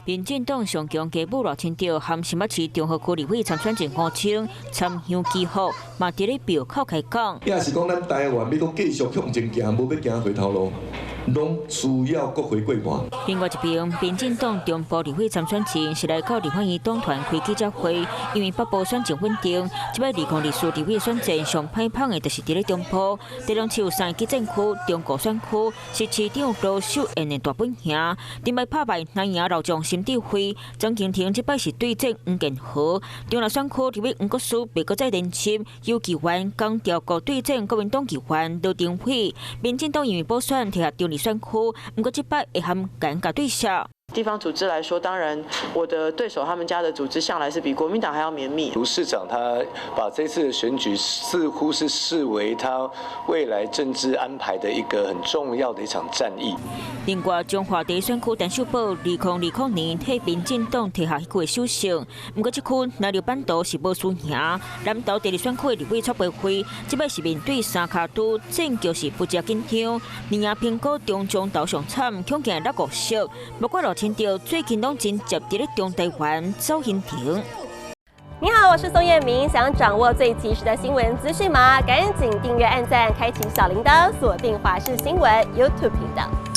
民進黨上強家母賴清德和新北市中和區立委參選人吳清參香祈福，嘛佇咧廟口開講。也是講咱台灣欲閣繼續向前行，無欲行回頭路，攏需要國會過半。另外一邊，民進黨中部立委參選人是來到立法院黨團開記者會，因為北部選情穩定，這擺2024立委選戰上歹碰的就是佇咧中部，基隆市有三個激戰區，中部選區是市長羅秀燕的大本營，頂擺拍敗南營老將沈智慧，曾經庭這擺是對戰黃健和，中壢選區立委黃國書袂閣再連任，由議員江調國對戰國民黨議員羅登輝，民進黨因為補選提下中壢選區，毋過這擺會含尷尬對手。地方組織來說，當然我的對手他們家的組織向來是比國民黨還要綿密。盧市長他把這次的選舉似乎是視為他未來政治安排的一個很重要的一場戰役。另外，彰化第一選區陳秀寶2020年替民進黨提下彼區的首勝，毋過這區藍綠版圖是無輸贏。南投第二選區的立委蔡培慧，這擺是面對三跤拄，戰局是不正緊張。年贏蘋果中彰投上慘，恐驚落五席。不過賴清德最近攏真捷佇咧中台灣走行程。你好，我是宋燕明，想掌握最及時的新聞資訊嗎？趕緊訂閱、按讚、開啟小鈴鐺，鎖定華視新聞 YouTube 頻道。